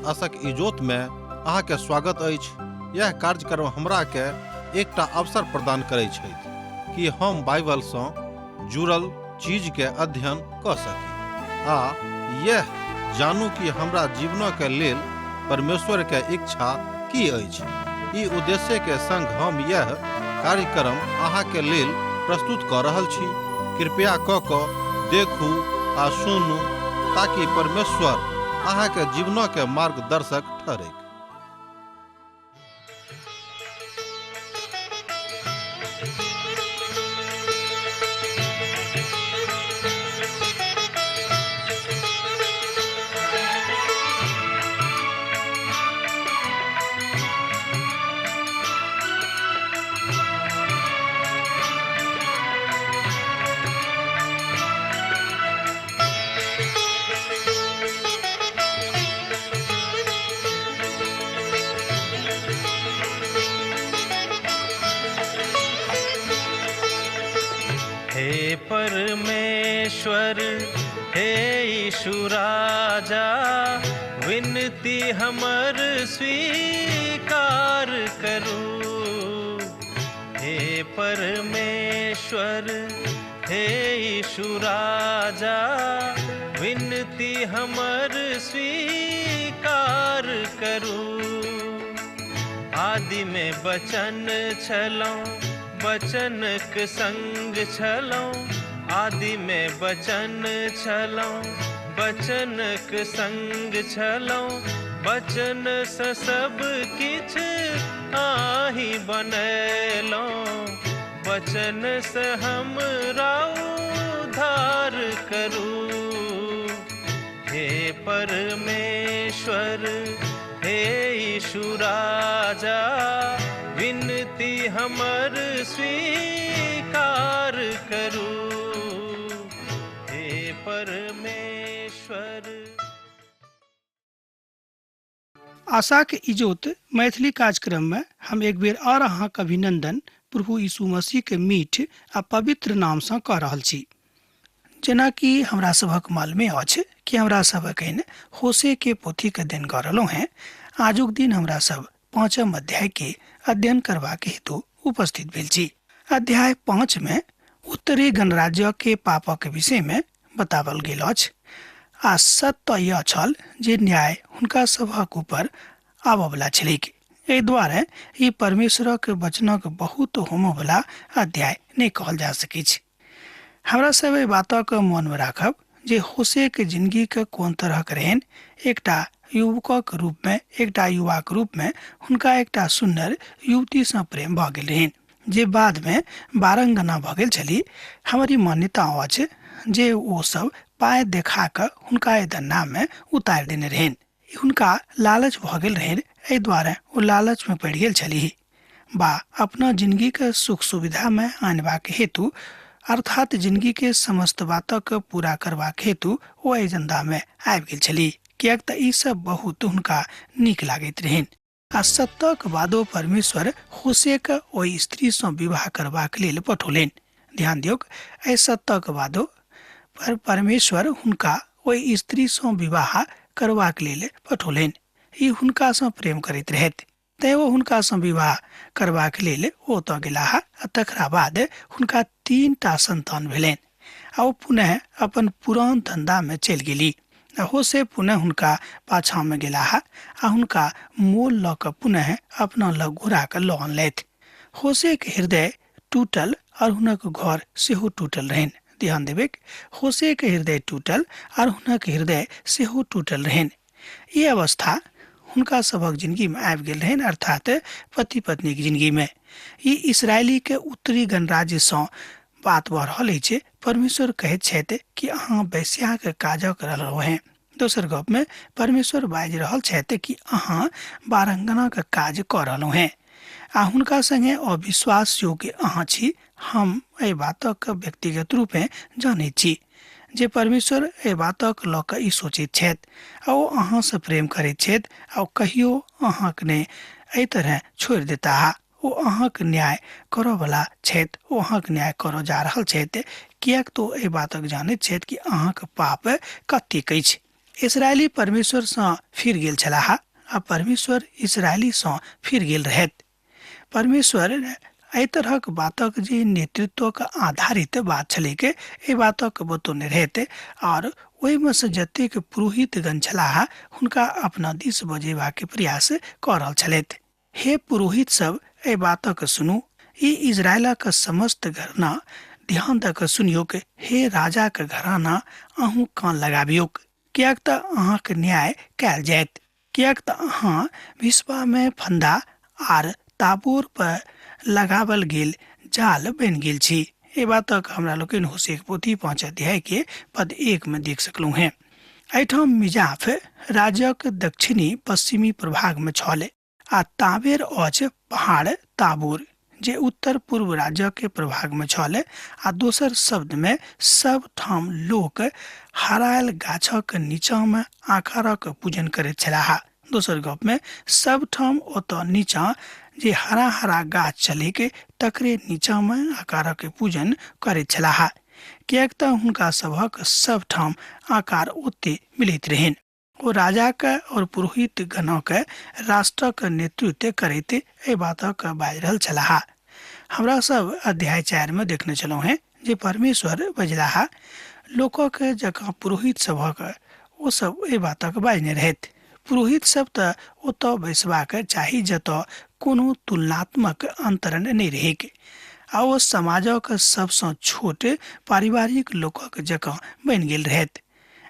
आशक इजोत में अहाँ के स्वागत अछि। यह कार्यक्रम हमरा के एकटा अवसर प्रदान करै छथि कि हम बाइबल सँ जुड़ल चीज के अध्ययन क सकी आ यह जानू कि हमरा जीवन के लेल परमेश्वर के इच्छा की अछि। ई उद्देश्य के संग हम यह कार्यक्रम अहाँ के लेल प्रस्तुत क रहल छी। कृपया क क देखू आ सुनू ताकि परमेश्वर अहाँ के जीवन के मार्गदर्शक ठहरैक। हे परमेश्वर, हे यीशु राजा, विनती हमर स्वीकार करू। हे परमेश्वर, हे यीशु राजा, विनती हमर स्वीकार करू। आदि में बचन छलौं, बचनक संग छलौं। आदि में बचन छलौं, बचनक संग छलौं। बचन से सब किछ आही बनेलौं। बचन से हमरा उद्धार करू। हे परमेश्वर, हे यीशु राजा, विनती हमर स्वीकार करू। हे परमेश्वर। आशा के इजोत मैथिली कार्यक्रम में हम एक बेर और अहाँके अभिनंदन प्रभु यीशु मसीह के मीठ आ पवित्र नाम से कऽ रहल छी। जेनाकि हमरा सभक मालूमे अछि कि हमरा सब एखन होशे के पोथी के दिन कऽ रहलहुँ हैं। आजुक दिन हमरा सब 5 अध्याय के अध्ययन करबाक हेतु उपस्थित भेल छी। अध्याय 5 में उत्तरी गणराज्य के पापक विषय में बतावल गेल अछि आ सत्य यह छल जे न्याय हुनका सभक ऊपर आबयवला छलैक। एहि दुआरे ई परमेश्वरक वचनक बहुत होमयवला अध्याय नहि कहल जा सकैछ। हमरा सब एहि बातक मनमे राखब जे होशेक जिंदगीके कोन तरहक रहनि। एकटा युवकक रूपमे, एकटा युवाक रूपमे हुनका एकटा सुन्नर युवतीसँ प्रेम भऽ गेल रहनि जे बादमे बारंगना भऽ गेल छली। हमर ई मान्यता अछि जे ओ सब पाय देखा कऽ हुनका एहि धन्नामे उतारि देने रहनि। हुनका लालच भऽ गेल रहनि, एहि दुआरे ओ लालचमे पड़ि गेल छलीह बा अपना जिंदगीके सुख सुविधामे आनबाक हेतु, अर्थात जिंदगीके समस्त बातक पूरा करबाक हेतु ओ एहि धन्धामे आबि गेल छलीह, किएक तऽ ई सब बहुत हुनका नीक लागैत रहनि। आ सत्तक बादो परमेश्वर होशेके ओहि स्त्रीसँ विवाह करबाक लेल पठौलनि। ध्यान दियौक, एहि सत्तक बादो पर परमेश्वर हुनका ओहि स्त्रीसँ विवाह करबाक लेल पठौलनि। ई हुनकासँ प्रेम करैत रहथि, तें ओ हुनकासँ विवाह करबाक लेल ओतऽ गेलाह आ तकरा बाद हुनका 3 संतान भेलनि आ ओ पुनः अपन पुरान धन्धामे चलि गेली। आ होशे पुनः हुनका पाछाँमे गेलाह आ हुनका मोल लऽ कऽ पुनः अपना लग घुरा कऽ लऽ अनलथि। होशेके हृदय टूटल और हुनक घर सेहो टूटल रहनि। ध्यान देबैक, होशेके हृदय टूटल और हुनक हृदय सेहो टूटल रहनि। ई अवस्था हुनका सभक जिंदगी में आबि गेल रहनि, अर्थात पति पत्नी के जिंदगी में। ई इसरायली के उत्तरी गणराज्य सँ बात भऽ रहल अछि। परमेश्वर कहैत छथि कि अहाँ वेश्याक काजक रहलहुँ हेँ। दोसर गप में परमेश्वर बाजि रहल छथि कि अहाँ बारंगनाक काज कऽ रहलहुँ हेँ आ हुनका संगे अविश्वास योग्य अहाँ छी। हम एहि बातक व्यक्तिगत रूपेँ जानैत छी जे परमेश्वर एहि बातक लऽ कऽ ई सोचैत छथि आ ओ अहाँसँ प्रेम करैत छथि आ ओ कहियो अहाँक नहि एहि तरह छोड़ि देताह। ओ अहाँक न्याय करऽवला छथि, ओ अहाँक न्याय करऽ जा रहल छथि, किएक तऽ ओ एहि बातक जानैत छथि कि अहाँक पाप कतेक अछि। इसराइली परमेश्वर सँ फिर गेल छलाह आ परमेश्वर इसराइली सँ फिर गेल रहैत। परमेश्वर एहि तरहक बातक जे नेतृत्वक आधारित बात छलैक एहि बातक बतौने रहैत और ओहिमे सँ जतेक पुरोहितगण छलाह हुनका अपना दिस बजेबाक प्रयास कऽ रहल छलथि। हे पुरोहित सब, एहि बातक सुनू, ई इजरायलक समस्त घराना ध्यान दऽ कऽ सुनियौक। हे राजाक घराना, अहूँ कान लगाबियौक, किएक तऽ अहाँक न्याय कयल जायत। किएक तऽ अहाँ विश्वामे फंदा आर ताबोर पर लगावल गेल जाल बनि गेल छी। एहि बातक हमरा लोकनि होशेक पोथी 5 अध्याय के पद 1 में देख सकलहुँ हैं। एहिठाम मिजाफ राज्यक दक्षिणी पश्चिमी प्रभाग में छल आ ताबेर अछि पहाड़ ताबोर जे उत्तर पूर्व राज्य के प्रभाग में छल आ दोसर शब्द में सब ठाम लोक हरायल गाछक नीचा में आकारक पूजन करैत छलाह। दोसर गप में सब ठाम ओतऽ नीचा जे हरा हरा गाछ छलैक तकरे नीचा में आकारक पूजन करैत छलाह, किएक तऽ हुनका सभक सब ठाम आकार ओते मिलैत रहनि। ओ राजाक और पुरोहित गणक राष्ट्रक नेतृत्व करैत एहि बातक बाजि रहल छलाह। हमरा सब अध्याय 4 में देखने छलहुँ हेँ जे परमेश्वर बजलाह लोकक जकाँ पुरोहित सभक ओ सब एहि बातक बाजने रहथि। पुरोहित सब तऽ ओतऽ बैसबाक चाही जतऽ कोनो तुलनात्मक अंतरण नहि रहैक आ ओ समाजक सबसँ छोट पारिवारिक लोकक जकाँ बनि गेल रहथि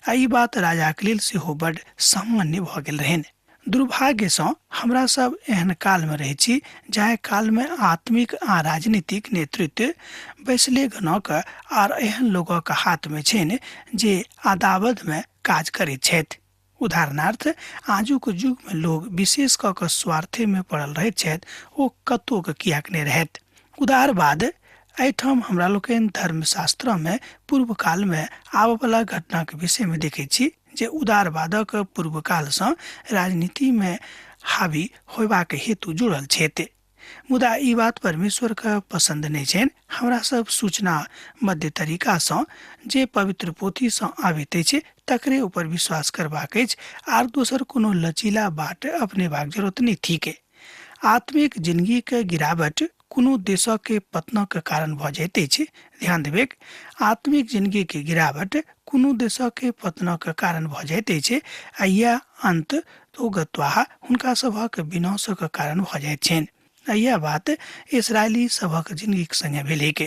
आ ई बात राजाक लेल सेहो बड सामान्य भऽ गेल रहनि। दुर्भाग्यसँ हमरा सब एहन कालमे रहै छी जाहि कालमे आत्मिक आ राजनीतिक नेतृत्व बैसले गणक आर एहन लोकक हाथमे छनि जे अदावदमे काज करैत छथि। उदाहरणार्थ आजुक युगमे लोग विशेष कऽ कऽ स्वार्थेमे पड़ल रहैत छथि, ओ कतोक किएक नहि रहैत। उदारवाद एहिठाम हमरा लोकनि धर्मशास्त्रमे पूर्व कालमे आबयवला घटनाक विषयमे देखैत छी जे उदारवादक पूर्व कालसँ राजनीतिमे हावी होयबाक हेतु जुड़ल छथि। मुदा ई बात परमेश्वरके पसन्द नहि छनि। हमरा सब सूचना मध्य तरीकासँ जे पवित्र पोथीसँ आबैत अछि तकरे ऊपर विश्वास करबाक अछि आर दोसर कोनो लचीला बाट अपनेबाक जरूरत नहि थिक। आत्मिक जिंदगीके गिरावट कोनो देशके पतनक कारण भऽ जाइत अछि। ध्यान देबैक, आत्मिक जिंदगीके गिरावट कोनो देशके पतनक कारण भऽ जाइत अछि आ इएह अंत तो गत्वाह हुनका सभक विनाशक कारण भऽ जाइत छनि। आ इएह बात इसराइली सभक जिंदगीक संगे भेलैक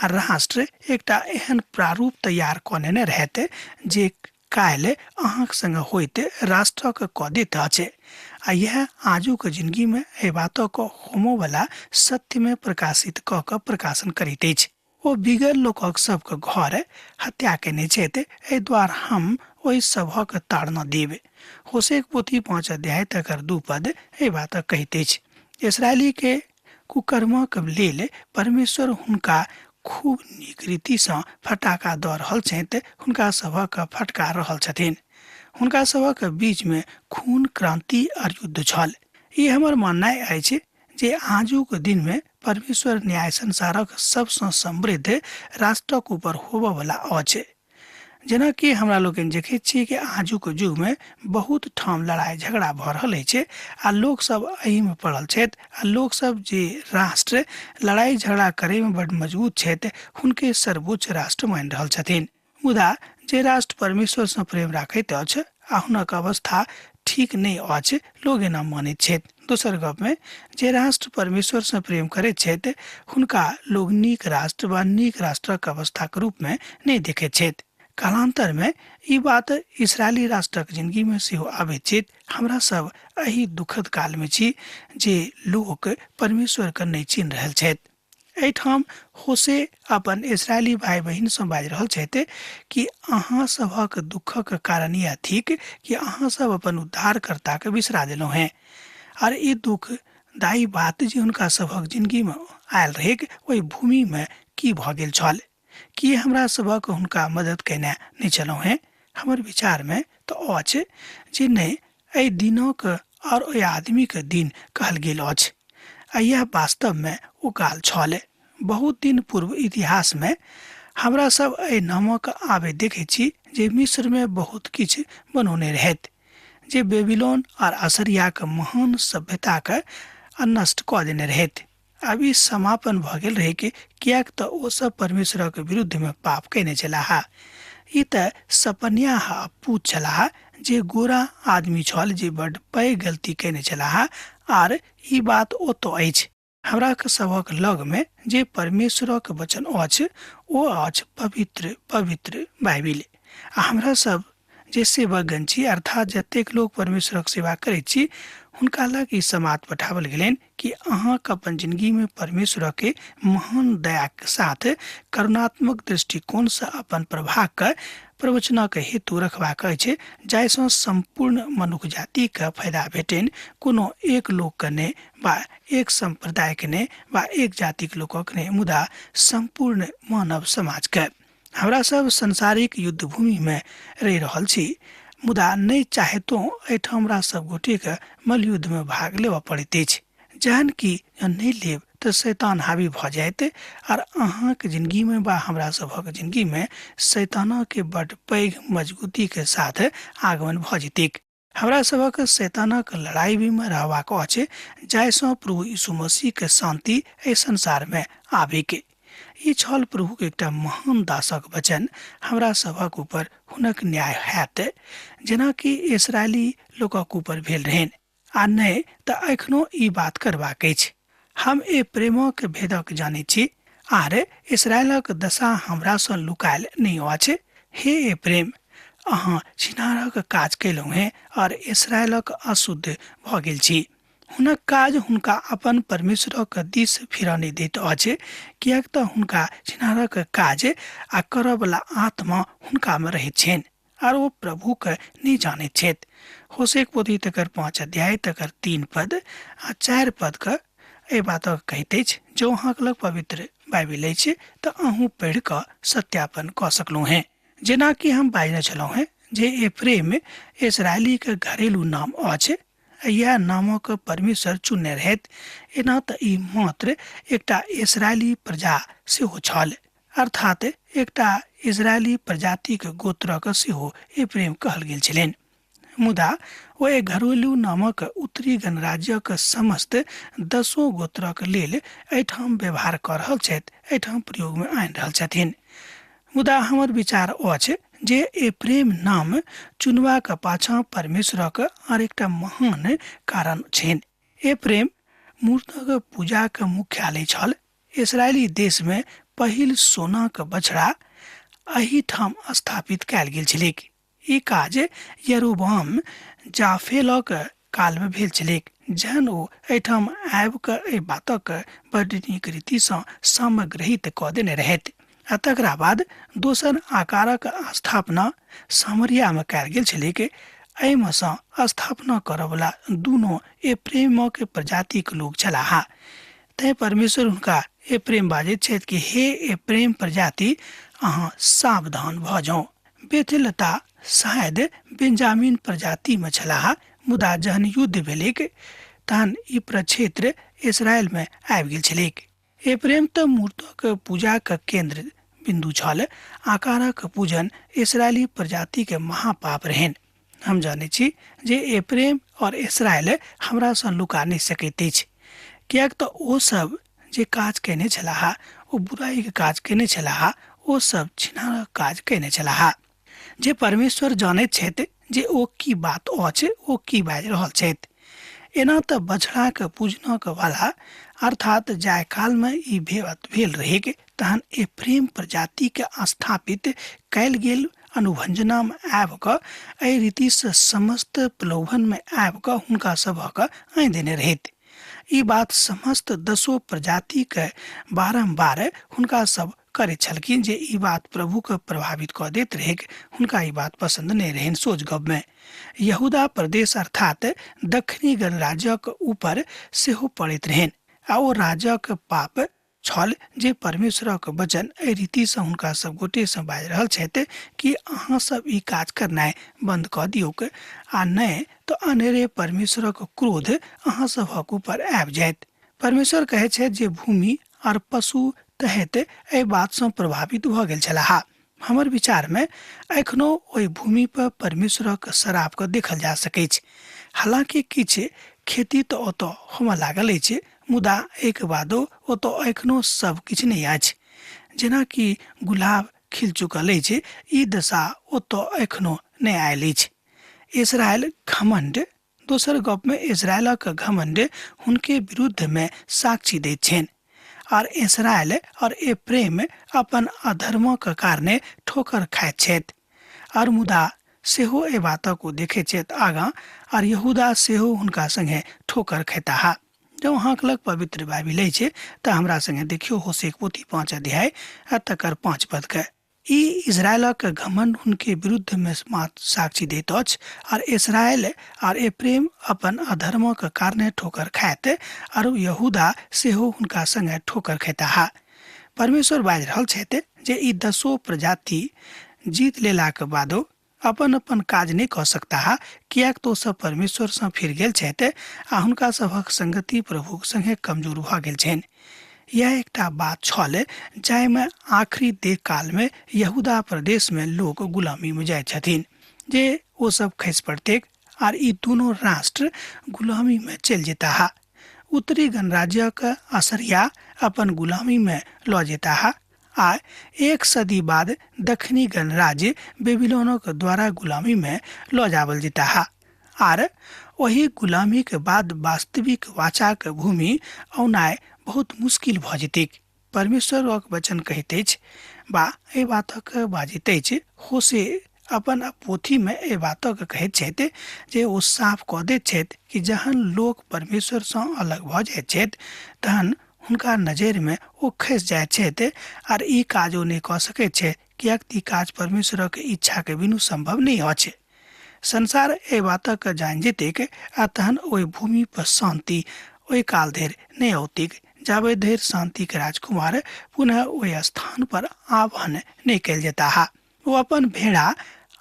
आ राष्ट्र एकटा एहन प्रारूप तैयार कऽ नेने रहैत जे काल्हि अहाँक संगे होइत राष्ट्रक कऽ दैत अछि आ इएह आजुक जिंदगीमे एहि बातक होमोवला सत्यमे प्रकाशित कऽ कऽ प्रकाशन करैत अछि। ओ बिगर लोकक सबके घर हत्या केने छथि, एहि द्वार हम ओहि सभक ताड़ना देब। होशेक पोथी 5 अध्याय तकर 2 पद एहि बातक कहैत अछि। इसराइली के कुकर्मक लेल परमेश्वर हुनका खूब नीक रीतिसँ फटाका दऽ रहल छथि, हुनका सभक फटका रहल छथिन। हुनका सभक बीचमे खून, क्रांति और युद्ध छल। ई हमर माननाइ अछि जे आजुक दिनमे परमेश्वर न्याय संसारक सबसँ समृद्ध राष्ट्रक ऊपर होबयवला अछि। जेनाकि हमरा लोकनि देखैत छी कि आजुक युगमे बहुत ठाम लड़ाइ झगड़ा भऽ रहल अछि आ लोकसभ एहिमे पड़ल छथि आ लोकसभ जे राष्ट्र लड़ाइ झगड़ा करैमे बड्ड मजबूत छथि हुनके सर्वोच्च राष्ट्र मानि रहल छथिन। मुदा जे राष्ट्र परमेश्वरसँ प्रेम राखैत अछि आ हुनक अवस्था ठीक नहि अछि लोग एना मानैत छथि। दोसर गपमे जे राष्ट्र परमेश्वरसँ प्रेम करैत छथि हुनका लोग नीक राष्ट्र वा नीक राष्ट्रक अवस्थाक रूपमे नहि देखैत छथि। कालांतरमे ई बात इसराइली राष्ट्रक जिंदगीमे सेहो आबैत छथि। हमरा सब एहि दुखद कालमे छी जे लोक परमेश्वरके नहि चिन्ह रहल छथि। एहिठाम होशे अपन इसराइली भाई बहिनसँ बाजि रहल छथि कि अहाँ सभक दुखक कारण यह थिक कि अहाँ सब अपन उद्धारकर्ताके बिसरा देलहुँ हेँ। आर ई दुख दायी बात जे हुनका सभक जिंदगीमे आयल रहैक ओहि भूमिमे की भऽ गेल छल, की हमरा सभक हुनका मदद केने नहि छलहुँ हेँ? हमर विचारमे तऽ अछि जे नहि, एहि दिनक और ओहि आदमीके दिन कहल गेल अछि आ यह वास्तवमे ओ काल छल। बहुत दिन पूर्व इतिहासमे हमरा सब एहि नामक आबे देखै छी जे मिस्र में बहुत किछु बनौने रहैत, जे बेबीलोन और असरियाक महान सभ्यताके नष्ट कऽ देने रहैत। आब ई समापन भऽ गेल रहै कि किएक तऽ ओ सब परमेश्वरक विरुद्धमे पाप कयने छलाह। ई तऽ सपन्याह पूत छलाह जे गोरा आदमी छल जे बड्ड पैघ गलती कयने छलाह, आर ई बात ओतऽ अछि। हमरा सभक लगमे जे परमेश्वरक वचन अछि ओ अछि पवित्र पवित्र बाइबिल। आ हमरा सब जे सेवकगण छी, अर्थात जतेक लोक परमेश्वरक सेवा करैत छी, हुनका लग ई समाद पठाओल गेलनि कि अहाँके अपन जिंदगीमे परमेश्वरके महान दयाके साथ करुणात्मक दृष्टिकोणसँ अपन प्रभावके प्रवचनक हेतु रखबाक अछि, जाहिसँ सम्पूर्ण मनुख जातिके फायदा भेटनि, कोनो एक लोकके नहि वा एक सम्प्रदायके नहि वा एक जातिक लोकक नहि, मुदा सम्पूर्ण मानव समाजके। हमरा सब सांसारिक युद्ध भूमिमे रहि रहल छी, मुदा नहि चाहतो एहिठाम हमरा सब गोटेके मल्लयुद्धमे भाग लेबऽ पड़ैत अछि। जहन कि जँ नहि लेब तऽ शैतान हावी भऽ जायत आर अहाँके जिंदगीमे वा हमरा सभक जिंदगीमे शैतानके बड्ड पैघ मजबूतीके साथ आगमन भऽ जेतैक। हमरा सभक शैतानक लड़ाईमे रहबाक अछि, जाहिसँ प्रभु यीशु मसीहके शान्ति एहि संसारमे आबिके। ई छल प्रभुके एकटा महान दासक वचन। हमरा सभक ऊपर हुनक न्याय हैत, जेनाकि इसराइली लोकक ऊपर भेल रहनि। आ नहि तऽ एखनो ई बात करबाक अछि। हम ए प्रेमक भेदक जानै छी, आर इसराइलक दशा हमरासँ लुकायल नहि अछि। हे ए प्रेम, अहाँ छिनारक काज कयलहुँ हेँ और इसराइलक अशुद्ध भऽ गेल छी। हुनक काज हुनका अपन परमेश्वरक दिस फिरऽ नहि दैत अछि, किएक तऽ हुनका छिनारक काज आ करऽवला आत्मा हुनकामे रहैत छनि आर ओ प्रभुके नहि जानैत छथि। होसेक पोथी तकर 5 अध्याय तकर 3 पद आ 4 पदके एहि बातक कहैत अछि। जो अहाँके लग पवित्र बाइबिल अछि तऽ अहूँ पढ़ि कऽ सत्यापन कऽ सकलहुँ हेँ। जेनाकि हम बाजने छलहुँ हेँ जे एफ्रेम इसराइलीके घरेलू नाम अछि, इएह नामक परमेश्वर चुनने रहैत। एना तऽ ई मात्र एकटा इसराइली प्रजा सेहो छल, अर्थात एकटा इसराइली प्रजातिक गोत्रक सेहो एफ्रेम कहल गेल छलनि। मुदा ओ एक घरेलू नामक उत्तरी गणराज्यक समस्त 10 गोत्रक लेल एहिठाम व्यवहार कऽ रहल छथि, एहिठाम प्रयोगमे आनि रहल छथिन। मुदा हमर विचार अछि जे एफ्रेम नाम चुनबाक पाछाँ परमेश्वरक आर एकटा महान कारण छनि। एफ्रेम मूर्तक पूजाक मुख्यालय छल। इसराइली देशमे पहिल सोनाक बछड़ा एहिठाम स्थापित कयल गेल छलैक। ई काज यरोबाम जाफेलक कालमे भेल छलैक, जहन ओ एहिठाम आबि कऽ एहि बातक बड्ड नीक रीतिसँ समग्रहित कऽ देने रहैत। आ तकरा बाद दोसर आकारक स्थापना सामरियामे कयल गेल छलैक। एहिमे सँ स्थापना करऽवला दुनू एफ्रेमक प्रजातिक लोक छलाह। तैँ परमेश्वर हुनका एफ्रेम बाजैत छथि कि हे एफ्रेम प्रजाति, अहाँ सावधान भऽ जाउ। बेथेलता शायद बेंजामिन प्रजातिमे छलाह, मुदा जहन युद्ध भेलैक तहन ई प्रक्षेत्र इसराइलमे आबि गेल छलैक। एफ्रेम तऽ मूर्तक पूजाक केन्द्र बिन्दु छल। आकारक पूजन इसराइली प्रजातिके महापाप रहनि। हम जानै छी जे एफ्रेम और इसराइल हमरासँ लुका नहि सकैत अछि, किएक तऽ ओ सब जे काज कयने छलाह ओ बुराइके काज कयने छलाह, ओ सब छिनारक काज कयने छलाह। जे परमेश्वर जानैत छथि जे ओ की बात अछि, ओ की बाजि रहल छथि। एना तऽ बछड़ाके पूजनक वाला अर्थात जाय कालमे ई भेल रहैक, तहन एफ्रेम प्रजातिके स्थापित कयल गेल अनुभंजनामे आबि कऽ एहि रीतिसँ समस्त प्रलोभनमे आबि कऽ हुनका सभक आनि देने रहैत। ई बात समस्त 10 प्रजातिके बारम्बार हुनका सब करैत छलखिन जे ई बात प्रभुके प्रभावित कऽ दैत रहैक। हुनका ई बात पसन्द नहि रहनि। सोच गपमे यहूदा प्रदेश अर्थात दक्षिणी गणराज्यक ऊपर सेहो पड़ैत रहनि आ ओ राजाक पाप छल जे परमेश्वरक वचन एहि रीतिसँ हुनका सब गोटेसँ बाजि रहल छथि कि अहाँ सब ई काज करनाइ बन्द कऽ दियौक, आ नहि तऽ अनेरे परमेश्वरक क्रोध अहाँ सभक ऊपर आबि जायत। परमेश्वर कहै छथि जे भूमि आर पशु तहत एहि बातसँ प्रभावित भऽ गेल छलाह। हमर विचारमे एखनो ओहि भूमि पर परमेश्वरक शराबके देखल जा सकैछ। हालांकि किछु खेती तऽ ओतऽ होमऽ लागल अछि, मुदा एहिके बादो ओतऽ एखनो सब किछु नहि अछि। जेनाकि गुलाब खिल चुकल अछि, ई दशा ओतऽ एखनो नहि आयल अछि। इसराइल घमंड। दोसर गपमे इसराइलक घमंड हुनके विरुद्धमे साक्षी दैत छनि आर इसराइल और एप्रेम अपन अधर्मक कारणे ठोकर खाइत छथि। आर मुदा सेहो एहि बातक ओ देखैत छथि आगाँ, आर यहूदा सेहो हुनका संगे ठोकर खेताह। जँ अहाँके लग पवित्र बाइबिल अछि तऽ हमरा संगे देखियौ होसेक पोथी 5 अध्याय आ तकर 5 पदके। ई इजरायलक घमंड हुनके विरुद्ध में मात्र साक्षी दैत अछि आर इसराइल आर एप्रेम अपन अधर्मक कारणे ठोकर खायत आर यहूदा सेहो हुनका संगे ठोकर खेताह। परमेश्वर बाजि रहल छथि जे ई 10 प्रजाति जीत लेलाक बादो अपन अपन काज नहि कऽ सकताह, किएक तऽ ओ सब परमेश्वरसँ फिर गेल छथि आ हुनका सभक संगति प्रभुक संगे कमजोर भऽ गेल छनि। यह एकटा बात छल जाहिमे आखिरी देह कालमे यहूदा प्रदेशमे लोक गुलामीमे जाइत छथिन, जे ओ सब खसि पड़तैक आर ई दुनू राष्ट्र गुलामीमे चलि जेताह। उत्तरी गणराज्यक असरिया अपन गुलामीमे लऽ जेताह आ 1 सदी बाद दक्षिणी गणराज्य बेबीलोनक द्वारा गुलामीमे लऽ जावल जेताह आर ओहि गुलामीके बाद वास्तविक वाचाक भूमि औनाइ बहुत मुश्किल भऽ जेतैक। परमेश्वरक वचन कहैत अछि बा एहि बातक बाजैत अछि। होसे अपन पोथीमे एहि बातक कहैत छथि जे ओ साफ कऽ दैत छथि कि जहन लोक परमेश्वरसँ अलग भऽ जाइत छथि तहन हुनका नजरिमे ओ खसि जाइत छथि आर ई काज ओ नहि कऽ सकैत छै, किएक तऽ ई काज परमेश्वरक इच्छाके बिनु सम्भव नहि अछि। संसार एहि बातक जानि जेतैक आ तहन ओहि भूमि पर शान्ति ओहि काल धरि नहि औतैक जाबे धरि शान्तिके राजकुमार पुनः ओहि स्थान पर आह्वान नहि कयल जेताह। ओ अपन भेड़ा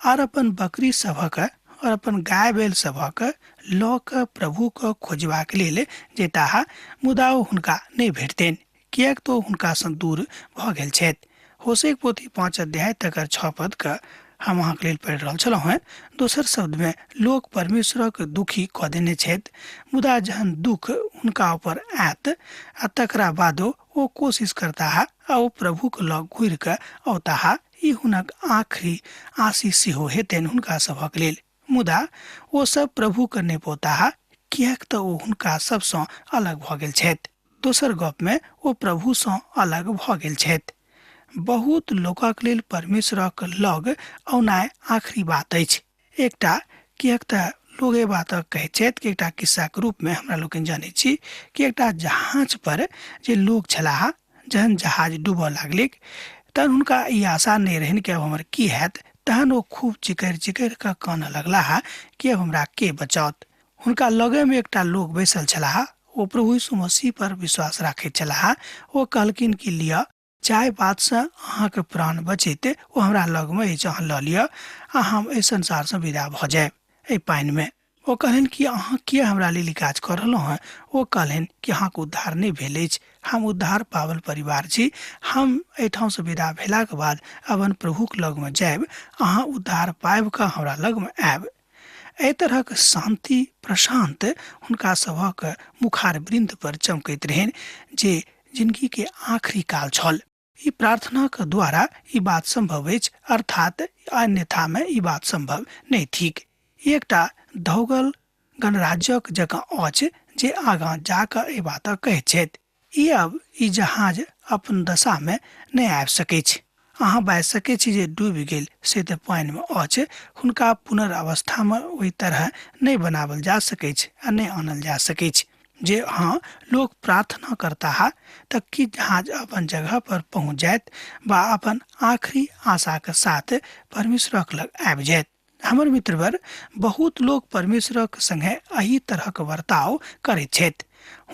आर अपन बकरी सभक और अपन गाय बैल सभक लऽ कऽ प्रभुके खोजबाक लेल जेताह, मुदा ओ हुनका नहि भेटतनि, किएक तऽ ओ हुनकासँ दूर भऽ गेल छथि। होसेक पोथी 5 अध्याय तकर 6 पदके हम अहाँके लेल पढ़ि रहल छलहुँ हेँ। दोसर शब्दमे लोक परमेश्वरक दुखी कऽ देने छथि, मुदा जहन दुख हुनका ऊपर आयत आ तकरा बादो ओ कोशिश करताह आ ओ प्रभुक लग घुरि कऽ औताह, ई हुनक आखिरी आशीष सेहो हेतनि हुनका सभक लेल। मुदा ओ सब प्रभुके नहि पौताह, किएक तऽ ओ हुनका सबसँ अलग भऽ गेल छथि। दोसर गपमे ओ प्रभुसँ अलग भऽ गेल छथि। बहुत लोकक लेल परमेश्वरक लग औनाइ आखिरी बात अछि। एकटा किएक तऽ लोक एहि बातक कहैत छथि कि एकटा किस्साके रूपमे हमरा लोकनि जानै छी कि एकटा जहाज पर जे लोक छलाह, जहन जहाज डूबऽ लागलैक तहन हुनका ई आशा नहि रहनि कि आब हमर की हैत। तहन ओ खूब चिकरि चिकरि कऽ कानऽ लगलाह कि आब हमरा के बचाओत। हुनका लगेमे एकटा लोक बैसल छलाह, ओ प्रभु यीशु मसीह पर विश्वास राखैत छलाह। ओ कहलखिन कि लिअ, जाहि बातसँ अहाँके प्राण बचैत ओ हमरा लगमे अछि, अहाँ लऽ लिअ आ हम एहि संसारसँ विदा भऽ जायब एहि पानिमे। ओ कहलनि कि अहाँ किए हमरा लेल ई काज कऽ रहलहुँ हेँ? ओ कहलनि कि अहाँके उद्धार नहि भेल अछि, हम उद्धार पावल परिवार छी, हम एहिठामसँ विदा भेलाके बाद अपन प्रभुक लगमे जायब, अहाँ उद्धार पाबि कऽ हमरा लगमे आयब। एहि तरहक शान्ति प्रशान्त हुनका सभक मुखार वृन्द पर चमकैत रहनि जे जिनगी के आखिरी काल छल। ई प्रार्थनाक द्वारा ई बात संभव अछि, अर्थात अन्यथा में ई बात संभव नहि थिक। ई एकटा धौगल गणराज्यक जकाँ अछि जे आगाँ जा कऽ एहि बातक कहैत छथि। ई अब ई जहाज अपन दशा में नहि आबि सकैछ। अहाँ बाजि सकै छी जे डूबि गेल, से तऽ पानिमे अछि, हुनका पुनरावस्थामे ओहि तरह नहि बनाओल जा सकैछ आ नहि आनल जा सकैछ। जे हँ लोक प्रार्थना करताह तऽ की जहाज अपन जगह पर पहुँच जायत बा अपन आखिरी आशाके साथ परमेश्वरक लग आबि जायत। हमर मित्रवर, बहुत लोक परमेश्वरक संगे एहि तरहक वर्ताव करैत छथि।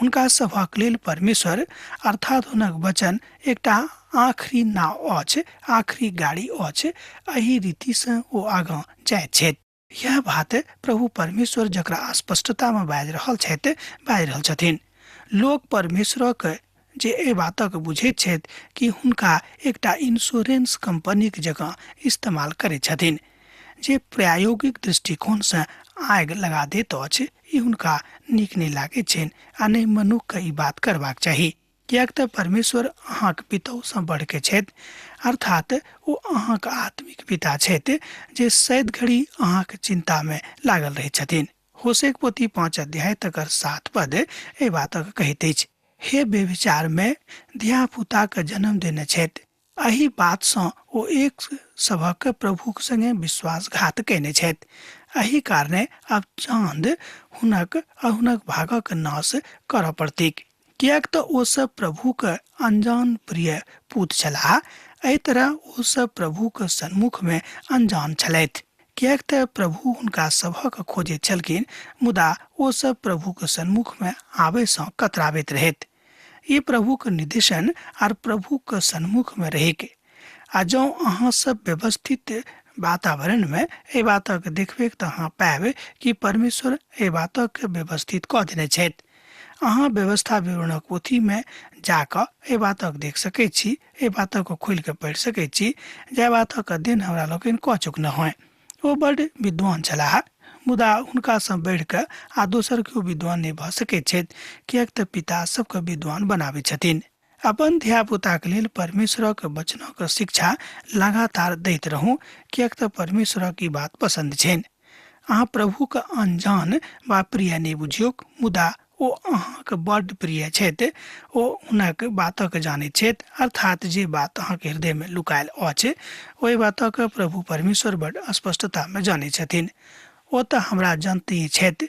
हुनका सभक लेल परमेश्वर अर्थात हुनक वचन एकटा आखिरी नाव अछि, आखिरी गाड़ी अछि। एहि रीतिसँ ओ आगाँ जाइत छथि। यह बात प्रभु परमेश्वर जकरा स्पष्टतामे बाजि रहल छथि, बाजि रहल छथिन। लोक परमेश्वरक जे एहि बातक बुझैत छथि कि हुनका एकटा इंश्योरेंस कंपनीक जकाँ इस्तेमाल करैत छथिन, जे प्रायोगिक दृष्टिकोणसँ आगि लगा दैत अछि। ई हुनका नीक नहि लागैत छनि आ नहि मनुक्खके ई बात करबाक चाही, किएक तऽ परमेश्वर अहाँक पितौसँ बढ़िके छथि, अर्थात ओ अहाँक आत्मिक पिता छथि जे सैद घड़ी अहाँक चिन्तामे लागल रहैत छथिन। होसेक पोथी 5 अध्याय तकर 7 पद एहि बातक कहैत अछि, हे व्यभिचारमे धियापुताके जन्म देने छथि, एहि बातसँ ओ एक सभक प्रभुक संगे विश्वासघात कयने छथि, एहि कारणे आब चाँद हुनक आ हुनक भागक नाश करऽ पड़तैक, किएक तऽ ओ सब प्रभुक अनजान प्रिय पूत छलाह। एहि तरह ओ सब प्रभुक सन्मुखमे अनजान छलथि, किएक तऽ प्रभु हुनका सभक खोजैत छलखिन, मुदा ओ सब प्रभुक सन्मुखमे आबयसँ कतराबैत रहैत। ई प्रभुक निर्देशन आर प्रभुक सन्मुखमे रहैक। आ जँ अहाँ सब व्यवस्थित वातावरणमे एहि बातक देखबैक तऽ अहाँ पायब कि परमेश्वर एहि बातक व्यवस्थित कऽ देने छथि। अहाँ व्यवस्था विवरणक पोथीमे जाकऽ एहि बातक देख सकैत छी, एहि बातक खोलि कऽ पढ़ि सकैत छी, जाहि बातक अध्ययन हमरा लोकनि कऽ चुकने होइ। ओ बड्ड विद्वान छलाह, मुदा हुनकासँ बढ़ि कऽ आ दोसर केओ विद्वान नहि भऽ सकैत छथि, किएक तऽ पिता सबके विद्वान बनाबै छथिन। अपन धियापुताक लेल परमेश्वरक वचनक शिक्षा लगातार दैत रहू, किएक तऽ परमेश्वरक ई बात पसन्द छनि। अहाँ प्रभुक अनजान वा प्रिय नहि बुझियौक, मुदा ओ अहाँक बड्ड प्रिय छथि। ओ हुनक बातक जानैत छथि, अर्थात जे बात अहाँक हृदयमे लुकायल अछि ओहि बातक प्रभु परमेश्वर बड्ड स्पष्टतामे जानैत छथिन। ओ तऽ हमरा जनते छथि,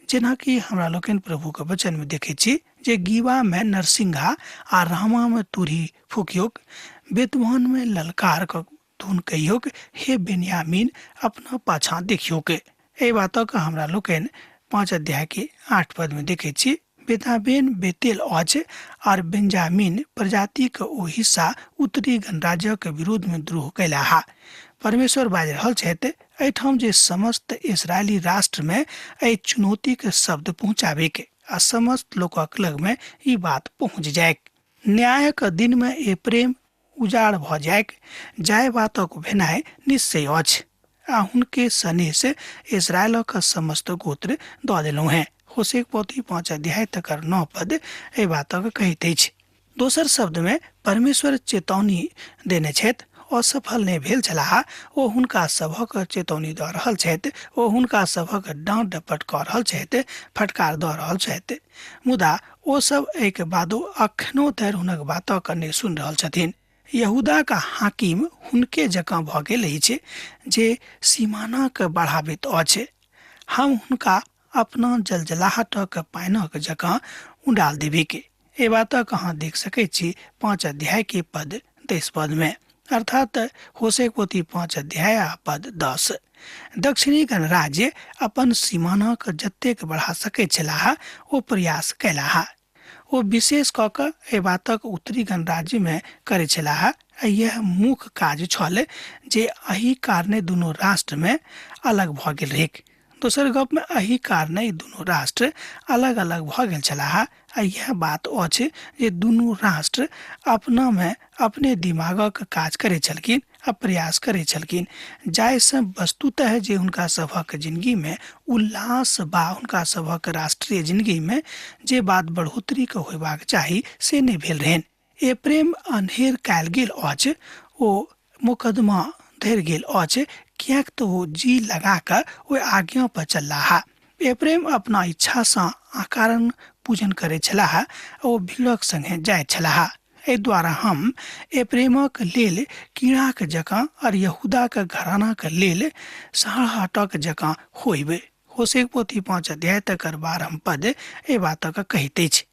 जेनाकि हमरा लोकनि प्रभुक वचनमे देखैत छी जे गीबामे नरसिंहा आ रामामे तुरही फूकियौक, बेतवानमे ललकार कऽ धुन कहियौक, हे बेन्यामीन अपना पाछाँ देखियौक। एहि बातक हमरा लोकनि 5 अध्याय के 8 पद में देखै छी। बेताबेन बेतेल अछि और बेंजामिन प्रजाति के ओ हिस्सा उत्तरी गणराज्यक विरोध में द्रोह कयलाह। परमेश्वर बाजि रहल छथि एहिठाम जे समस्त इसराइली राष्ट्र में एहि चुनौती के शब्द पहुंचाबे के आ समस्त लोकक लग में ई बात पहुंच जाय। न्यायक दिन में ए प्रेम उजाड़ भऽ जायक, जाय बातक भेनाइ निश्चय अछि आ हुनके सनेस इसराइलक समस्त गोत्र दऽ देलहुँ हेँ। होसेक पोथी 5 अध्याय तकर 9 पद एहि बातक कहैत अछि। दोसर शब्द में परमेश्वर चेतौनी देने छथि, असफल नहि भेल छलाह, ओ हुनका सभक चेतौनी दऽ रहल छथि, ओ हुनका सभक डाँट डपट कऽ रहल छथि, फटकार दऽ रहल छथि, मुदा ओ सब एहिके बादो अखनो धरि हुनक बातक नहि सुनि रहल छथिन। यहूदाक हाकिम हुनके जकाँ भऽ गेल अछि जे सीमानाक बढ़ाबैत अछि। हम हुनका अपना जलजलाहटक पानिक जकाँ उडाल देबीक। एहि बातक अहाँ देख सकैत छी 5 अध्याय के पद 23 पद में, अर्थात होसेक पोथी 5 अध्याय आ पद 10। दक्षिणी गणराज्य अपन सीमानाक जतेक बढ़ा सकैत छलाह ओ प्रयास कयलाह। ओ विशेष कऽ कऽ एहि बातक उत्तरी गणराज्य में करैत छलाह आ यह मुख्य काज छल जे एहि कारणे दुनू राष्ट्र में अलग भऽ गेल रहैक। दोसर गप में एहि कारणे ई दुनू राष्ट्र अलग अलग भऽ गेल छलाह आ यह बात अछि जे दुनू राष्ट्र अपना में अपने दिमागक काज करैत छलखिन आ प्रयास करैत छलखिन, जाहिसँ वस्तुतः जे हुनका सभक जिंदगी में उल्लास बा हुनका सभक राष्ट्रीय जिंदगी में जे बात बढ़ोतरी के होयबाक चाही से नहि भेल रहनि। ए प्रेम अन्हेर कयल गेल अछि, ओ मोकदमा धरि गेल अछि, किएक तऽ ओ जी लगा कऽ ओहि आज्ञा पर चललाह। ए प्रेम अपना इच्छासँ अकारण पूजन करैत छलाह, ओ भीड़क संगे जाइत छलाह। एहि द्वारा हम ए प्रेमक लेल कीड़ाक जकाँ और यहूदाक घरानाक लेल साढ़ाटक जकाँ होइब। होसेक पोथी 5 अध्याय तकर 12 पद एहि बातक कहैत अछि।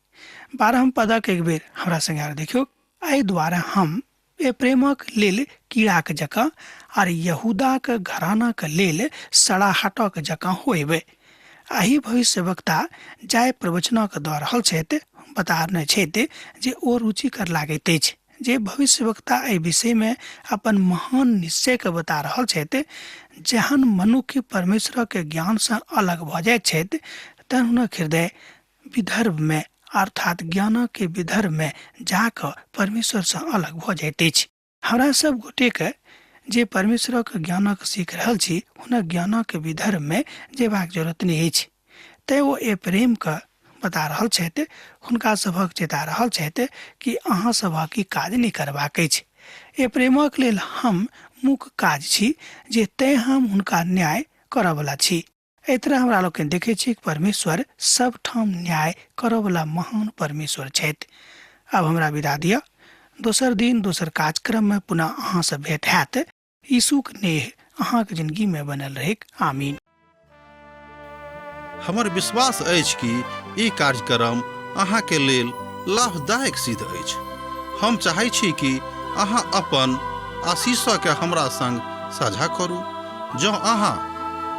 12 पदक एक बेर हमरा संगे आर देखियौ। एहि द्वारा हम ए प्रेमक लेल कीड़ाक जकाँ आर यहूदाक घरानाक लेल सड़ाहटक जकाँ होइब। एहि भविष्यवक्ता जाहि प्रवचनक दऽ रहल छथि बता रहने छथि जे ओ रुचिकर लागैत अछि। जे भविष्यवक्ता एहि विषयमे अपन महान निश्चयके बता रहल छथि, जहन मनुष्य परमेश्वरक ज्ञानसँ अलग भऽ जाइत छथि तहन हुनक हृदय विदर्भमे अर्थात ज्ञानके विदर्भमे जा कऽ परमेश्वरसँ अलग भऽ जाइत अछि। हमरा सब गोटेके जे परमेश्वरक ज्ञानक सीख रहल छी, हुनक ज्ञानक विदर्भमे जेबाक जरूरत नहि अछि। तेँ ओ एहि प्रेमके बता रहल छथि, हुनका सभक चेता रहल छथि कि अहाँ सभक ई काज नहि करबाक अछि। एहि प्रेमक लेल हम मुख्य काज छी जे तेँ हम हुनका न्याय करऽवला छी। एहि तरह हमरा लोकनि देखै छी कि परमेश्वर सबठाम न्याय करऽवला महान परमेश्वर छथि। आब हमरा विदा दिअ। दोसर दिन दोसर कार्यक्रममे पुनः अहाँसँ भेंट हैत। यीशुक नेह अहाँक जिंदगीमे बनल रहैक। आमीन। हमर विश्वास अछि कि ई कार्यक्रम अहाँके लेल लाभदायक सिद्ध अछि। हम चाहै छी कि अहाँ अपन आशीषके हमरा संग साझा करू। जँ अहाँ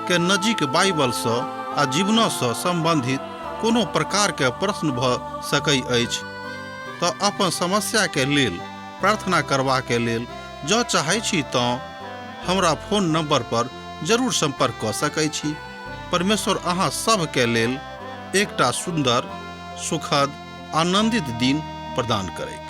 के नजीक बाइबलसँ आ जीवनसँ सम्बन्धित कोनो प्रकारके प्रश्न भऽ सकै अछि तऽ अपन समस्याके लेल प्रार्थना करबाके लेल जँ चाहै छी तँ हमरा फोन नंबर पर जरूर संपर्क कऽ सकै छी। परमेश्वर अहाँ सभके लेल एकटा सुन्दर, सुखद, आनंदित दिन प्रदान करैत।